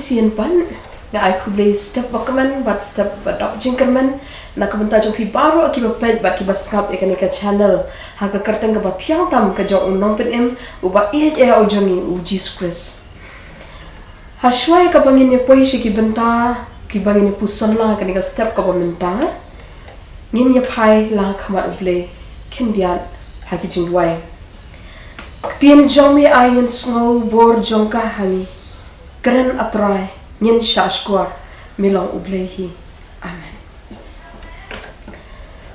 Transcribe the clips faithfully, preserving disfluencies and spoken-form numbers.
Sien pat, nga ai khublei step ba kmen bad step ba dap jingkyrmen na ka bynta jong phi baroh kiba peit bad kiba sngap ïa kane ka channel ha ka kyrteng kaba thiang tam ka jong u Nongpynim uba ïeit ïa u jong ngi u Jisu Khrist. Ha shuwa ïa kaba ngin ïa poi sha ki bynta kiba ngin ïa puson lang ha kane ka step kaba mynta, ngin ïa phai lang ha khmat u Blei khyndiat ha ki jingduwai. Ktien jong me ai ngin sngew bor jong ka ha ngi. Kren A Trai, ngin shah shkor, me long u Blei hi. Amen.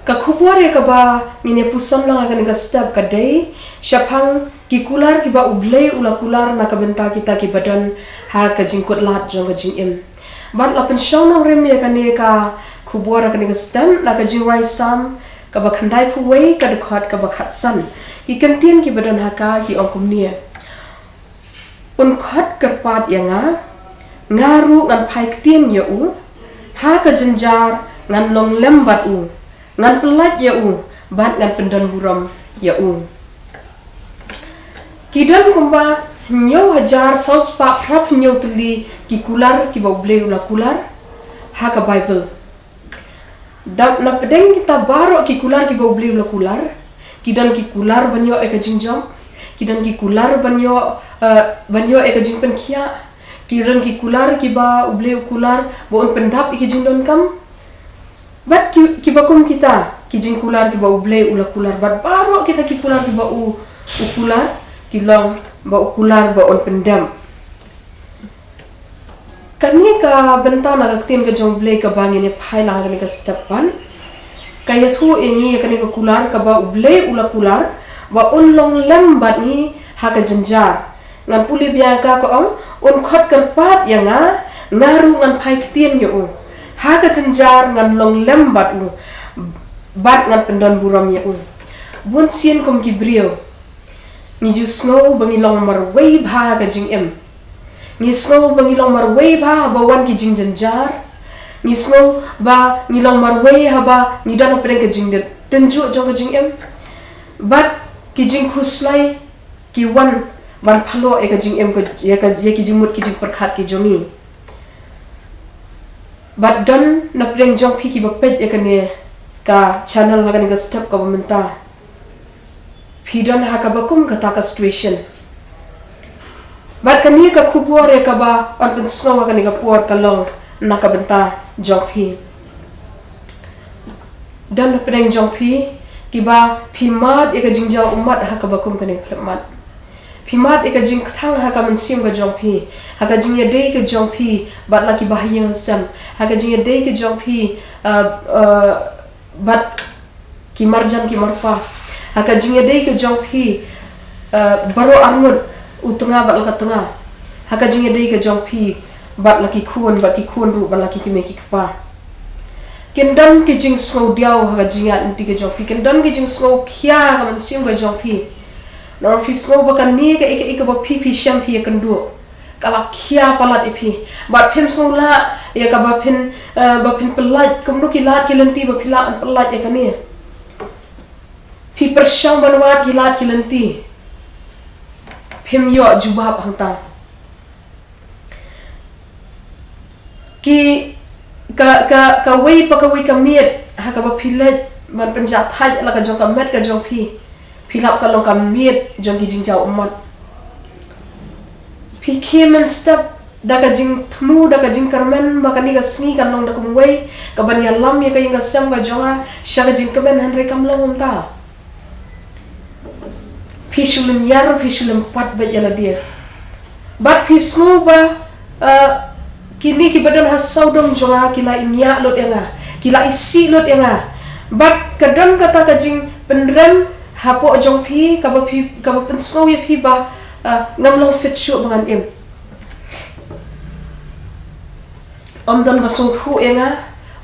Ka khubor ïa kaba ngin ïa puson lang ha kane ka step ka dei shaphang ki kular kiba u Blei u la kular na ka bynta kita kiba don ha ka jingkut lad jong ka jingim. Bad la pynshong nongrim ïa kane ka khubor ha kane ka step na ka jingrwai Salm kaba khyndaiphew wei ka dkhot kaba khatsan. Ki kyntien kiba don ha ka ki ong kumne. Un khot kyrpad ïa nga, nga ruh ngan phai ktien ïa u, ha ka jynjar ngan long lem bad u, ngan pyllait ïa u, bad ngan pyndon burom ïa u. Ki don kumba hynñiew hajar saw spah phra phew hynñiew tylli ki kular kiba u Blei u la kular ha ka Baibl. Dap na pdeng kita baroh ki kular kiba u Blei u la kular, ki don ki kular ban ïoh ïa ka jingjop, ki don ki kular ban ïoh, eh, ban ïoh ïa ka jingpynkhiah, ki don ki kular kiba u Blei u kular ba un pyndap ïa ki jingdonkam. Bad ki, kiba kum kita ki jingkular kiba u Blei u la kular, bad baroh kita ki kular kiba u, u kular, ki long ba u kular ba un pyndem. Kane ka bynta na ka ktien ka jong u Blei kaba ngin ïa phai lang ha kane ka step pat, ka ïathuh ïa ngi ïa kane ka kular kaba u Blei u la kular ba un long lem bad ngi ha ka jynjar. Ngan pule biang ïa ka, ka ong, un khot kyrpad ïa nga, nga ruh ngan phai ktien ïa u. Ha ka jynjar ngan long lem bad u, bad ngan pyndon burom ïa u. Bun sien kum ki briew ngi ju sngew ba ngi long marwei bha ha ka jingim. Ngi sngew ba ngi long marwei bha haba wan ki jingjynjar. Ngi sngew ba ngi long marwei haba ngi don hapdeng ka jingdit tynjuh jong ka jingim. Bad ki jingkhuslai ki wan ban phaloh ïa ka jingim ka, ïa ka, ïa ki jingmut ki jingpyrkhat ki jong ngi. Bad don na pdeng jong phi kiba peit ïa kane ka channel ha kane ka step kaba mynta. Phi don ha kaba kum kata ka situation. Bad kane ka khubor ïa kaba yn pynsngew ha kane ka por ka long na ka bynta jong phi. Don na pdeng jong phi kiba phi mad ïa ka jingjaw ummat ha kaba kum kane ka khyllipmat. Phi mad ïa ka jingkthang ha ka mynsiem ka jong phi, ha ka jingïadei ka jong phi bad la ki bahaïing hasem, ha ka jingïadei ka jong phi, uh, uh, bad ki marjan ki marpa, ha ka jingïadei ka jong phi, uh, baroh arngut, u tnga bad la ka tnga, ha ka jingïadei ka jong phi bad la ki khun, bad ki khun ruh bad la ki kmie ki kpa. Kin don ki jingsngew diaw ha ka jingïaid lynti ka jong phi, kin don ki jingsngew khia ha ka mynsiem ka jong phi. Namar phi sngew ba kane ka, ïa ka, ïa kaba phi, phi shem phi ïakynduh, ka la khia palat ïa phi. Bad phim sngew lah ïa kaba phin, eh, ba phin pyllait kumno ki lad ki lynti ba phi lah ban pyllait ïa kane. Phi pyrshang ban wad ki lad ki lynti. Phim ïoh jubab hangta. Ki, ka, ka, kawei pa kawei ka miet ha kaba phi leit ban pynjah thait la ka jong ka met ka jong phi, phi lap ka long ka miet jong ki jingjaw ummat. Phi khie mynstep da ka jingthmu, da ka jingkyrmen ba kane ka sngi kan long da kumwei kaban ïalam ïa ka ïing ka sem ka jong nga sha ka jingkmen, hynrei kam long kumta. Phi shu lynñiar, phi shu lynpat beit ïa lade. Bad phi sngew ba, eh, kine kiba don ha sawdong jong nga ki la ingiah lut ïa nga, ki la isih lut ïa nga. Bad ka don kata ka jingpynrem hapoh jong phi kaba phi, kaba pynsngew ïa phi ba, eh, ngam long fit shuh ba ngan im. Ym don ba sngewthuh ïa nga,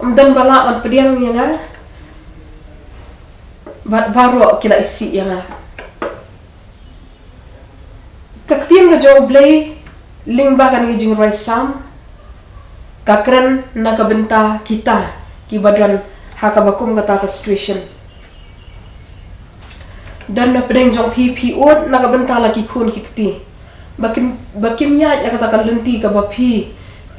ym don ba lah ban pdiang ïa nga. Bad baroh ki la isih ïa nga. Ka ktien ka jong U Blei lyngba kane ka jingrwai Salm ka kren na ka bynta kita kiba don ha kaba kum kata ka situation. Don na pdeng jong phi, phi ud na ka bynta la ki khun ki kti ba kin, ba kim ïaid ïa kata ka lynti kaba phi,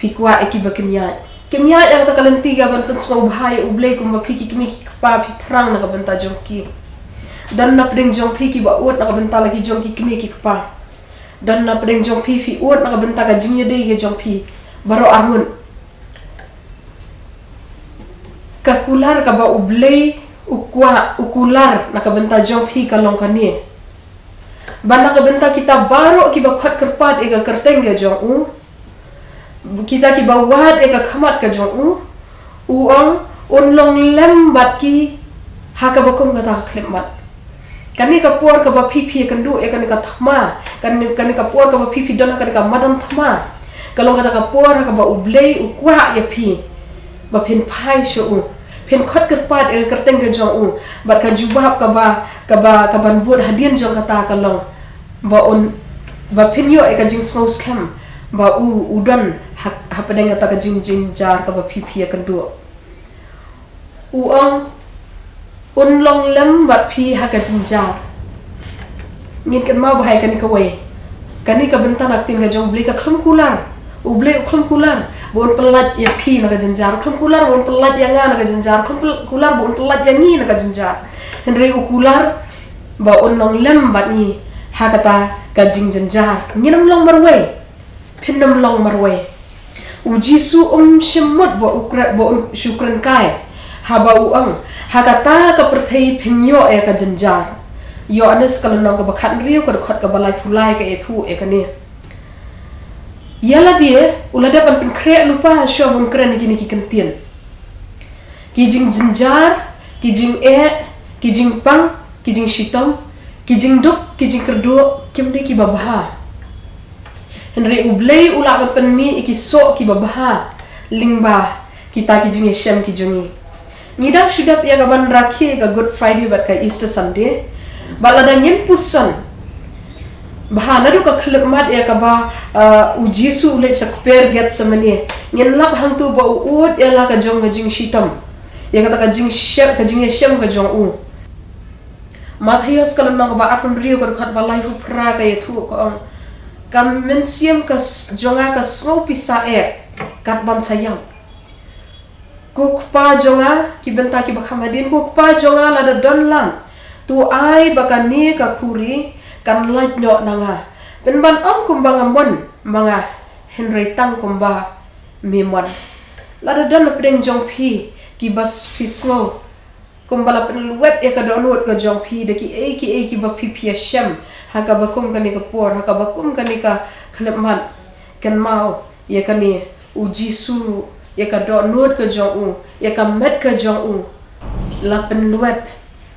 Phi kwah ïa ki ba kin ïaid. Kim ïaid ïa kata ka lynti ka ban pynsngewbha ïa U Blei kumba phi ki kmie ki kpa phi thrang na ka bynta jong ki. Don na pdeng jong phi ki ba ud na ka bynta la ki jong ki kmie ki kpa. Don na pdeng jong phi phi ud na ka bynta ka jingïadei ka jong phi. Baroh arngut. Ka kular kaba U Blei u kwah u kular na ka bynta jong phi ka long kane. Ba na ka bynta kita baroh ki ba khot kyrpad ïa ka kyrteng ka jong u. Kita ki ba wad ïa ka khmat ka jong u, u ong un long lem bad ki ha kaba kum kata ka khyllipmat. Kane ka por kaba phi phi ïakynduh ïa kane ka thma, kane, kane ka por kaba phi phi don ha kane ka madan thma. Ka long kata ka por ha kaba U Blei u kwah ïa phi ba phin phai sha u. Phin khot kyrpad ïa ka kyrteng ka jong u. Bad ka jubab kaba, kaba, kaban bud hadien jong kata ka long ba un, ba phin ïoh ïa ka jingsngewskhem ba u, u don ha, hapdeng kata ka jingjynjar kaba phi phi ïakynduh. U ong un long lem bad phi ha ka jynjar. Ngin kynmaw bha ïa kane kawei. Kane ka bynta na ka ktien ka jong U Blei ka khlem kular. U Blei u khlem kular ba un pyllait ïa phi na ka jynjar, u khlem kular ba un pyllait ïa nga na ka jynjar, u khlem pyl-, kular ba un pyllait ïa ngi na ka jynjar. Hynrei u kular ba un long lem bad ngi ha kata ka jingjynjar. Ngin ym long marwei. Phin ym long marwei. U Jisu um shym mut ba u kre-, ba un shu kren kai. Haba u ong, ha kata ka pyrthei phin ïoh ïa ka jynjar. Ïoannis ka lynnong kaba khathynriew ka dkhot kaba laiphew lai ka ïathuh ïa kane. Ïa lade u la dep ban pynkhreh lypa shuwa ba un kren ïa kine ki kyntien. Ki jingjynjar, ki jingeh, ki jingpang, ki jingshitom, ki jingduk, ki jingkyrduh, kim dei kiba bha. Hynrei U Blei u lah ban pynmih ïa ki soh kiba bha lyngba kita ki jingïashem ki jong ngi. Ngi dang shu dep ïa ka ban rakhe ka Good Friday bad ka Easter Sunday. Bad lada ngin puson bha naduh ka khyllipmat ïa kaba, uh, U Jisu u leit sha kper Gethsemane. Ngin lap hangto ba u ud ïa la ka jong ka jingshitom. Ïa kata ka jingshem, ka jingïashem ka jong u. Mathaios ka lynnong kaba arphew hynriew ka dkhot ba laiphew phra ka ïathuh ka ong, ka mynsiem ka s-, jong nga ka sngew pisa eh kat ban sa ïap. Ko Kpa jong nga, ki bynta kiba kham hadien, ko Kpa jong nga lada don lang, to ai ba kane ka khuri kan lait noh na nga. Pynban ym kumba nga mon ma nga, hynrei tang kumba me mon. Lada don na pdeng jong phi kiba s-, phi sngew kumba la pynlwet ïa ka dohnud ka jong phi da kiei kiei kiba phi phi ïashem ha kaba kum kane ka por, ha kaba kum kane ka khyllipmat, kynmaw ïa kane, U Jisu ruh ïa ka dohnud ka jong u, ïa ka met ka jong u la pynlwet,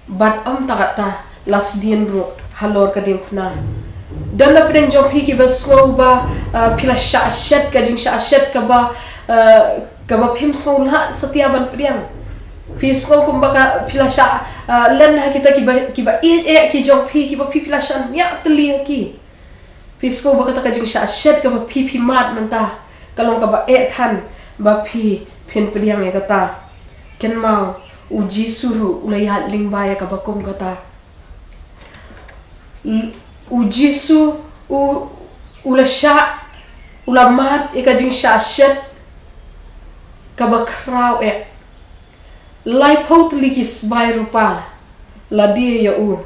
bad ym tang katta, la sdien ruh halor ka diengphna. Don na pdeng jong phi kiba sngew ba, uh, phi la shah shet ka jingshah shet kaba, uh, kaba phim sngew lah satia ban pdiang. Phi sngew kumba ka phi la shah, uh, len ha kita kiba, kiba ïeit eh ki jong phi, kiba phi phi la shah ñiah tylli ha ki. Phi sngew ba kata ka jingshah shet kaba phi phi mad mynta ka long kaba eh than ba phi phin pdiang ïa kata. Kynmaw, U Jisu ruh u la ïaid lyngba ïa kaba kum kata. L-, U Jisu u, u la shah, u la mad ïa ka jingshah shet kaba khraw eh. Laiphew tylli ki sbai rupa la die ïa u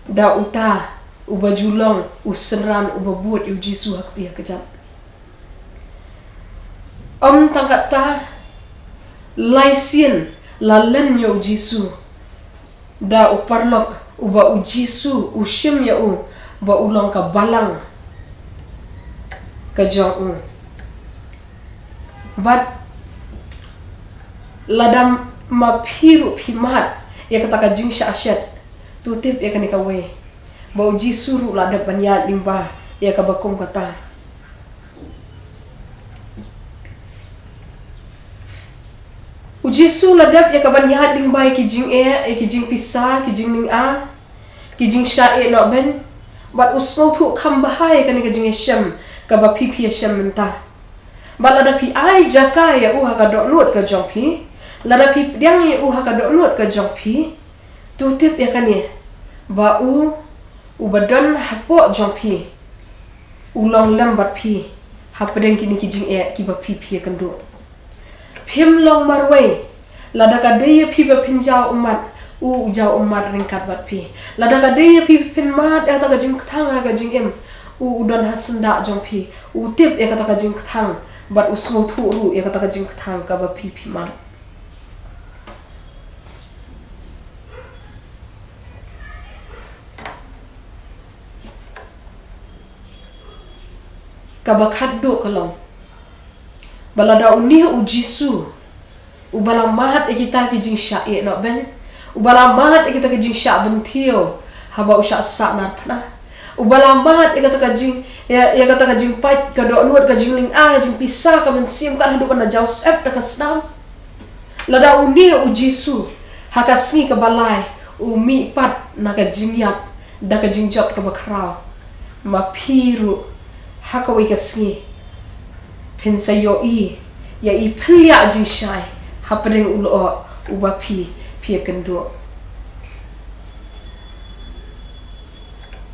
da uta uba ju long u synran uba bud ïa U Jisu ha kti ha kjat. Ym tang katta, lai sien la len ïa U Jisu da u paralok uba U Jisu u shim ïa u ba u long ka balang ka jong u. Bad lada ma phi ruh phi mad ïa kata ka jingshah shet, to tip ïa kane kawei, ba U Jisu ruh la dep ban ïaid lyngba ïa kaba kum kata. U Jisu la dep ïa ka ban ïaid lyngba ïa ki jingeh, ïa ki jingpisa, ki jinglynga, ki jingshah ïehnoh beiñ. Bad u sngewthuh kham bha ïa kane ka jingïashem kaba phi phi ïashem mynta. Bad lada phi ai jaka ïa u ha ka dohnud ka jong phi, lada phi pdiang ïa u ha ka dohnud ka jong phi, to tip ïa kane, ba u uba don hapoh jong phi u long lem bad phi hapdeng kine ki jingeh kiba phi phi ïakynduh. Phim long marwei. Lada ka dei ïa phi ba phin jaw ummat, u u jaw ummat ryngkat bad phi. Lada ka dei ïa phi ba phin mad ïa kata ka jingkthang ha ka jingim, u u don ha syndah jong phi, u tip ïa kata ka jingkthang bad u sngewthuh ruh ïa kata ka jingkthang kaba phi phi mad. Kaba khatduh ka long ba lada une u Jisu uba la mad ïa kita ki jingshah ïeh noh beiñ, uba la mad ïa kita ki jingshah bynthiew haba u shah sah narphna, uba la mad ïa kata ka jing, ïa, ïa kata ka jingpait ka dohnud, ka jinglyngngoh, ka jingpisa, ka mynsiem, ka haduh ban da jaw syep da ka snam. Lada une u Jisu ha ka sngi kaba lai u mih pat na ka jingïap da ka jingjot kaba khraw, ma phi ruh ha kawei ka sngi phin sa ïohi ïa i pynliah jingshai hapdeng u lyoh uba phi phi ïakynduh.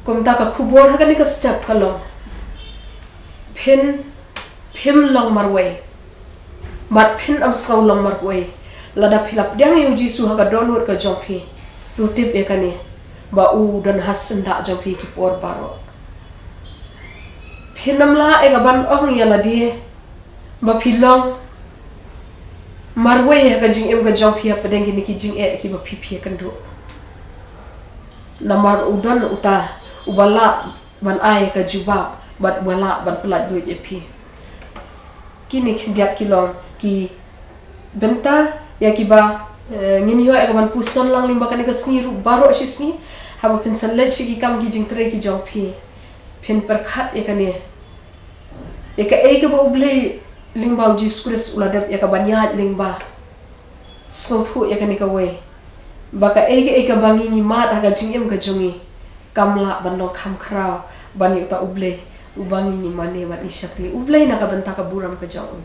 Kumta ka khubor ha kane ka step ka long, phin, phim long marwei. Bad phin ym sngew long marwei. Lada phi la pdiang ïa u Jisu ha ka dohnud ka jong phi, to tip ïa kane, ba u don ha syndah jong phi ki por baroh. Phin ym lah ïa ka ban ong ïa lade ba phi long marwei ha ka jingim ka jong phi hapdeng kine ki jingeh kiba phi phi ïakynduh. Namar u don uta uba lah ban ai ka jubab bad uba lah ban pyllait luid ïa phi. Kine khyndiat ki long ki bynta ïa kiba, eh, ngin ïoh ïa ka ban puson lang lyngba kane ka sngi ruh baroh shi sngi. Haba phin sa leit sha ki kam ki jingtrei ki jong phi, phin pyrkhat ïa kane, ïa kaei kaba U Blei lyngba u Jisu Khrist u la dep ïa ka ban ïaid lyngba. Sngewthuh ïa kane kawei, ba kaei kaei kaba ngi ngi mad ha ka jingim ka jong ngi kam lah ban long kham khraw ban ïa uta U Blei uba ngi ngi mane bad ngi shakri, U Blei na ka bynta ka burom ka jong u.